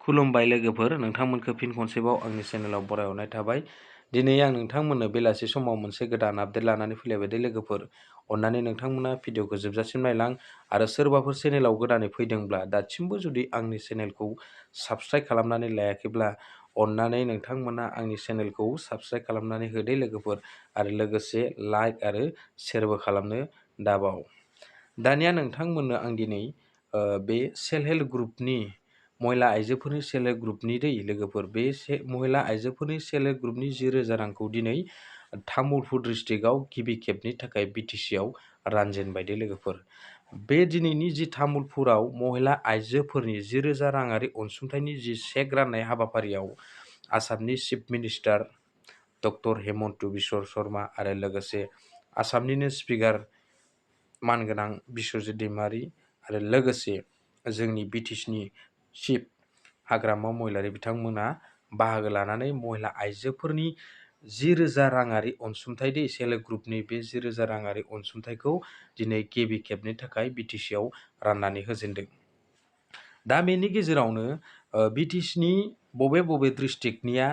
खुलुमबाय लोगोफोर, नोंथांमोनखौ फिन खनसेबाव आंनि चेनेलाव बरायहरनाय थाबाय। दिनै आं नोंथांमोननो बेलासि समाव मोनसे गोदान आपडेट लानानै फैलायबाय दे लोगोफोर। अन्नानै नोंथांमोना भिडिअखौ जोबजासिम नायलां आरो सोरबाफोर चेनेलाव गोदानै फैदोंब्ला दासिमबो जुदि आंनि चेनेलखौ साबस्क्राइब खालामनानै लायाखैब्ला अन्नानै नोंथांमोना आंनि चेनेलखौ साबस्क्राइब खालामनानै होदो लोगोफोर आरो लोगोसे लाइक आरो शेयारबो खालामनो दाबाव। दानिया नोंथांमोननो आं दिनै बे सेल्फ हेल्प ग्रुपनि महिला आइजोफोरनि सेल्फ हेल्प ग्रुपनि लोगोफोर, बे महिला आइजोफोरनि सेल्फ हेल्प ग्रुपनि 10,000 रांखौ दिनै तामुलपुर डिस्ट्रिक्टआव गिबि खेबनि थाखाय बिटिसिआव रानजेनबाय दे लोगोफोर। बे दिनैनि जि तामुलपुराव महिला आइजोफोरनि 10,000 राङारि अनसुंथाइनि जि चेक राननाय हाबाफारियाव आसामनि chief minister doctor Hemant Biswa Sharma आरो लोगोसे आसामनिनो स्पिकार मानगोनां बिस्वजित दैमारी आरो लोगोसे जोंनि बिटिसिनि चिफ हाग्रामा महिलारि बिथांमोना बाहागो लानानै महिला आइजोफोरनि 10,000 राङारि अनसुंथाइ सेल्फ हेल्प ग्रुपनि बे 10,000 राङारि अनसुंथाइखौ दिनै गिबि खेबनि थाखाय बिटिसिआव राननानै होजेनदों। दा बेनि गेजेरावनो बिटिसिनि बबे डिस्ट्रिक्टनिया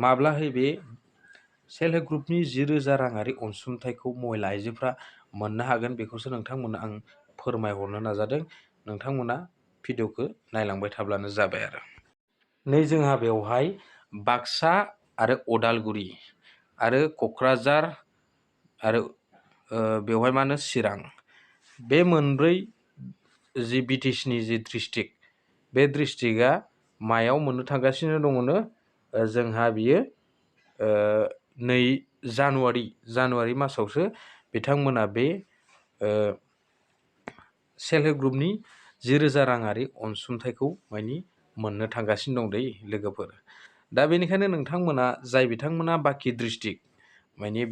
माब्लाहै बे सेल्फ हेल्प ग्रुपनि 10,000 राङारि अनसुंथाइखौ महिला आइजोफ्रा मोननो हागोन बेखौसो नोंथांमोननो आं फोरमायहरनो नाजादों। नोंथांमोना भिडिअखौ नायलांबाय थाब्लानो जाबाय आरो। नै जोंहा बेवहाय बाक्सा आरो उदालगुरि आरो क'क्राझार आरो बेवहाय चिरां, बे मोनब्रै जि बिटिसिनि जि डिस्ट्रिक्ट, बे डिस्ट्रिक्टआ मायाव मोननो थांगासिनो दङनो जोंहा बियो नै जानुवारि मासावसो बिथांमोना बे सेल्फ हेल्प ग्रुपनि 10,000 राङारि अनसुंथाइखौ मोननो थांगासिनो दं दै लोगोफोर। दा बेनिखायनो नोंथांमोना बिथांमोना बाखि डिस्ट्रिक्ट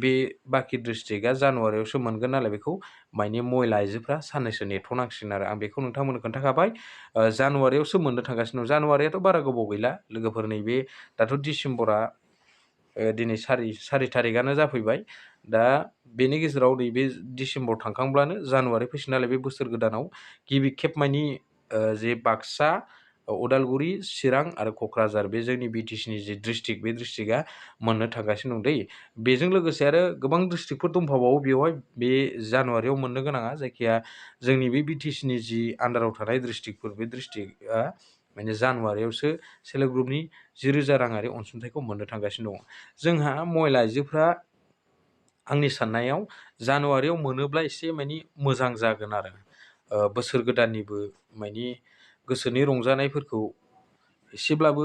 बे बाखि डिस्ट्रिक्टआ जानुवारियावसो मोनगोन नालाय बेखौ महिला आइजोफ्रा साननैसो नेथ'नांसिगोन आरो। आं बेखौ नोंथांमोननो खोन्थाखाबाय, जानुवारियावसो मोननो थांगासिनो दं। जानुवारियाथ' बारा गोबाव गैला लोगोफोर, नैबे दाथ' डिसेम्बरा दिनै 4 थारिखआनो जाफैबाय। दा बेनि गेजेराव नैबे डिसेम्बर थांखांब्लानो जानुवारि फैसिगोन नालाय बे बोसोर गोदानाव गिबि खेब जे बाक्सा, उदालगुरि, चिरां आरो क'क्राझार, बे जोंनि बिटिसिनि जि डिस्ट्रिक्ट, बे डिस्ट्रिक्टआ मोननो थांगासिनो दं दै। बेजों लोगोसे आरो गोबां डिस्ट्रिक्टफोर दंबावो बेवहाय बे जानुवारियाव मोननो गोनाङा। जायखिया जोंनि बे बिटिसिनि जि आन्दाराव थानाय डिस्ट्रिक्टफोर, बे डिस्ट्रिक्टआ जानुवारियावसो सेल्फ हेल्प ग्रुपनि 10,000 राङारि अनसुंथाइखौ मोननो थांगासिनो दङ। जोंहा महिला आइजोफ्रा आंनि साननायाव जानुवारियाव मोनोब्ला एसे मोजां जागोन आरो। बोसोर गोदाननिबो गोसोनि रंजानायफोरखौ एसेब्लाबो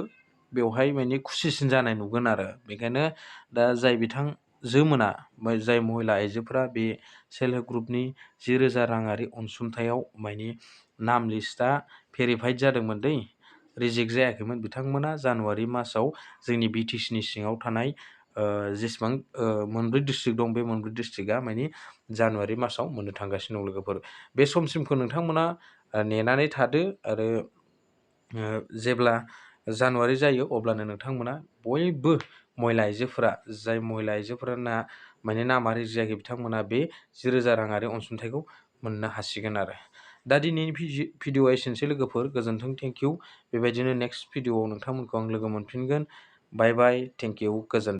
बेवहाय खुसिसिन जानाय नुगोन आरो। बेखायनो दा जाय बिथांजोमोना, जाय महिला आइजोफोरा बे सेल्फ हेल्प ग्रुपनि 10,000 राङारि अनसुंथायाव नाम लिस्टआ भेरिफाइड जादोंमोन दै, रिजेक्ट जायाखैमोन, बिथांमोना जानुवारि मासाव जोंनि बिटिसिनि सिङाव थानाय जेसेबां मोनब्रै डिस्ट्रिक्ट दं, बे मोनब्रै डिस्ट्रिक्टआ जानुवारि मासाव मोननो थांगासिनो दं लोगोफोर। बे समसिमखौ नोंथांमोना नेनानै थादो आरो जेब्ला जानुवारि जायो अब्लानो नोंथांमोना बयबो महिला आइजोफोरा, जाय महिला आइजोफोरना नामा रिजेक्ट जायाखै, बिथांमोना बे 10,000 राङारि अनसुंथाइखौ मोननो हासिगोन आरो। दा दिनैनि भिडिअआ एसेनोसै लोगोफोर, गोजोन्थों, थेंक इउ। बेबायदिनो नेक्स्ट भिडिअआव नोंथांमोनखौ आं लोगो मोनफिनगोन। बाय बाय, थेंक इउ, गोजोन्थों।